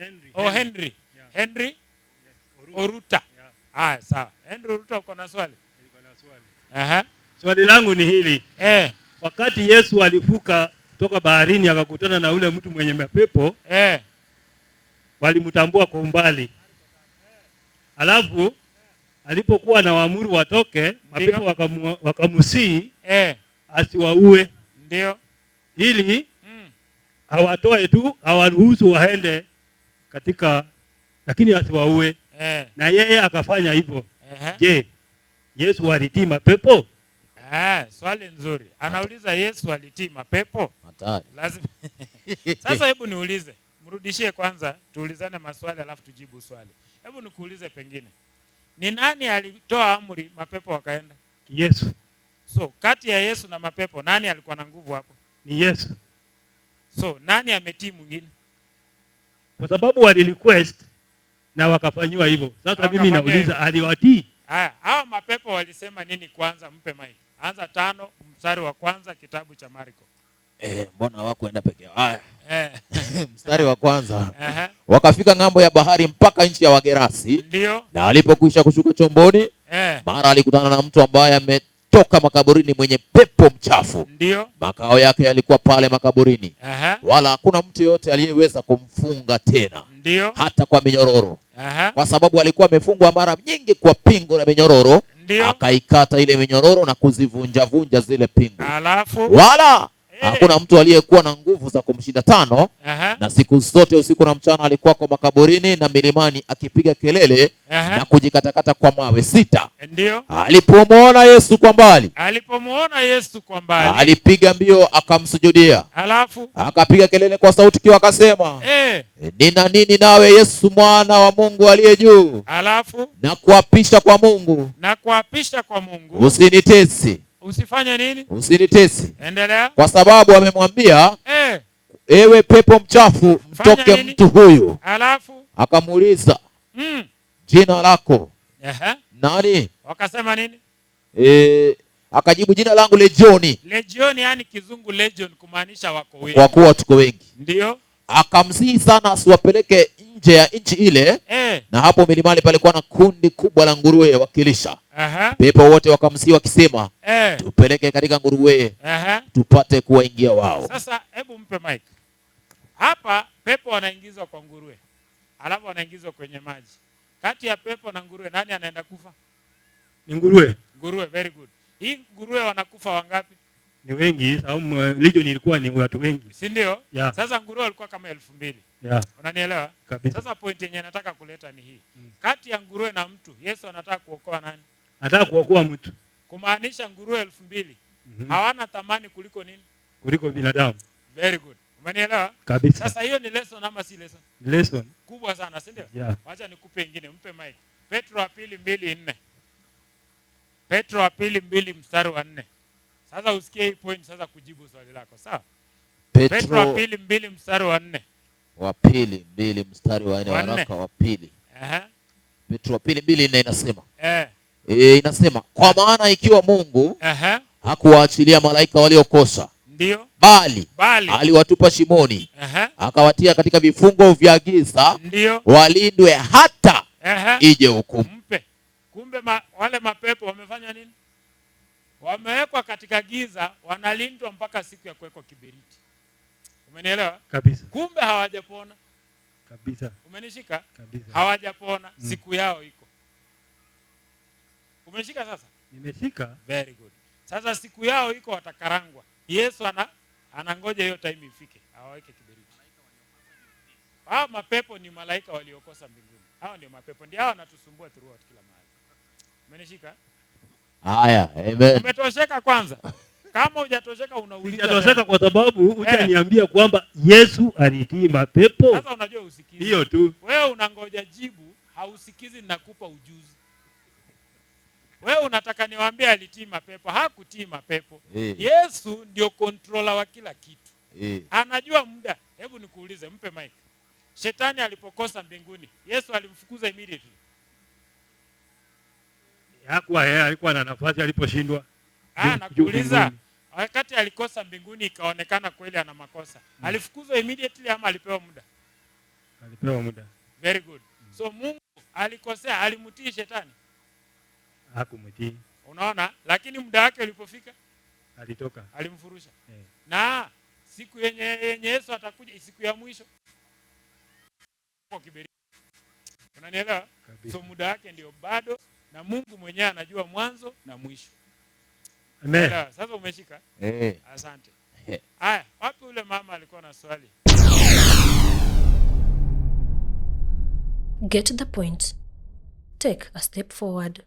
Henry. Oh, Henry. Yeah. Henry Yes. Oruta. Oruta. Yeah. Haya, sawa. Henry Oruta, uko na swali? Niko na swali. Aha. Swali langu ni hili. Wakati Yesu alivuka kutoka baharini akakutana na ule mtu mwenye mapepo, walimtambua kwa umbali. Alafu alipokuwa na waamuru watoke, mapepo wakamsihi asiwaue. Ili awatoe tu, awaruhusu waende katika, lakini asiwaue. Na yeye akafanya hivyo. Je, Yesu alitii mapepo? Swali nzuri. Anauliza Yesu alitii mapepo? Hatari. Lazima. Sasa hebu niulize, mrudishie kwanza, tuulizane maswali alafu tujibu swali. Hebu nikuulize pengine, ni nani alitoa amri mapepo wakaenda? Yesu. So kati ya Yesu na mapepo nani alikuwa na nguvu hapo? Ni Yesu. So nani ametii mwingine? Kwa sababu wali request na wakafanyiwa hivyo. Sasa mimi Wakafanywa nauliza, hivyo. aliwatii? Haya, hawa mapepo walisema nini kwanza? Mpe mic. Anza 5 mstari wa kwanza kitabu cha Marko. Mbona hawakuenda peke yao? Haya. Mstari wa kwanza. Wakafika ng'ambo ya bahari mpaka nchi ya Wagerasi. Na alipokwisha kushuka chomboni, mara alikutana na mtu ambaye ametoka makaburini mwenye pepo mchafu. Makao yake yalikuwa pale makaburini. Wala hakuna mtu yeyote aliyeweza kumfunga tena. Hata kwa minyororo. Kwa sababu alikuwa amefungwa mara nyingi kwa pingu na minyororo. Akaikata ile minyororo na kuzivunja-vunja zile pingu. Alafu wala hakuna mtu aliyekuwa na nguvu za kumshinda. 5. Na siku zote usiku na mchana alikuwa kwa makaburini na milimani akipiga kelele na kujikatakata kwa mawe. 6. Alipomuona Yesu kwa mbali. Alipomuona Yesu kwa mbali. Alipiga mbio akamsujudia. Alafu akapiga kelele kwa sauti kuu akasema, nina nini nawe Yesu mwana wa Mungu aliye juu? Alafu na kuapisha kwa Mungu. Na kuapisha kwa Mungu. Usinitesi. Usifanye nini? Usinitesi. Endelea. Kwa sababu amemwambia, ewe pepo mchafu, Fanya mtoke nini? mtu huyu. Alafu akamuuliza, jina lako nani? Wakasema nini? Akajibu, jina langu Legioni. Legioni yani kizungu legion kumaanisha wako wengi. Kwa kuwa tuko wengi. Akamsihi sana asiwapeleke nje ya nchi ile. Na hapo milimani palikuwa na kundi kubwa la nguruwe wakilisha. Pepo wote wakamsihi wakisema, tupeleke katika nguruwe, tupate kuwaingia wao. Sasa hebu mpe mic. Hapa pepo wanaingizwa kwa nguruwe, alafu wanaingizwa kwenye maji. Kati ya pepo na nguruwe nani anaenda kufa? Ni nguruwe. Nguruwe, very good. Hii nguruwe wanakufa wangapi? Ni wengi, sababu legion ilikuwa ni watu wengi. Si ndio? Yeah. Sasa nguruwe walikuwa kama 2000. Yeah. Unanielewa? Kabisa. Sasa point yenye nataka kuleta ni hii. Kati ya nguruwe na mtu, Yesu anataka kuokoa nani? Anataka kuokoa mtu. Kumaanisha nguruwe 2000 hawana thamani kuliko nini? Kuliko binadamu. Very good. Umenielewa? Kabisa. Sasa hiyo ni lesson ama si lesson? Lesson. Kubwa sana, si ndio? Yeah. Wacha nikupe ingine, mpe mic. Petro wa pili 2:4. Petro wa pili 2 mstari wa 4. Sasa usikie hii point sasa kujibu swali lako, sawa? Petro wa pili 2 mstari wa 4. Wa pili 2 mstari wa 4, Wa nne. waraka wa pili. Petro wa pili 2:4 inasema. Inasema kwa maana ikiwa Mungu hakuwaachilia malaika waliokosa, bali aliwatupa shimoni, akawatia katika vifungo vya giza, walindwe hata ije hukumu. Mpe. Kumbe wale mapepo wamefanya nini? Wamewekwa katika giza, wanalindwa mpaka siku ya kuwekwa kiberiti. Umenielewa? Kabisa. Kumbe hawajapona. Kabisa. Umenishika? Kabisa. Hawajapona, siku yao iko. Umeshika sasa? Nimeshika. Very good. Sasa siku yao iko, watakarangwa. Yesu anangoja hiyo time ifike, awaweke kiberiti. Hao mapepo ni malaika waliokosa mbinguni. Hao ndio mapepo, ndio hao wanatusumbua throughout kila mahali. Umenishika? Haya, amen. Umetosheka kwanza? Kama hujatosheka unauliza. Hujatosheka kwa sababu hujaniambia kwamba Yesu alitii mapepo. Sasa unajua usikizi. Hiyo tu. Wewe unangoja jibu, hausikizi, ninakupa ujuzi. Wewe unataka niwaambie alitii mapepo, hakutii mapepo. Yesu ndio controller wa kila kitu. Anajua muda. Hebu nikuulize, mpe mic. Shetani alipokosa mbinguni, Yesu alimfukuza immediately. Hakuwa yeye, alikuwa na nafasi aliposhindwa. Nakuuliza, Mbinguni. wakati alikosa mbinguni ikaonekana kweli ana makosa. Alifukuzwa immediately ama alipewa muda? Alipewa muda. Very good. So Mungu alikosea, alimtii shetani? Hakumtii. Unaona, lakini muda wake ulipofika alitoka, alimfurusha. Na siku yenye Yesu atakuja, siku ya mwisho kwa kiberi. Unanielewa? So muda wake ndio bado, na Mungu mwenyewe anajua mwanzo na mwisho. Amen. Sasa umeshika? Asante. Haya, wapi ule mama alikuwa na swali? Get the point. Take a step forward.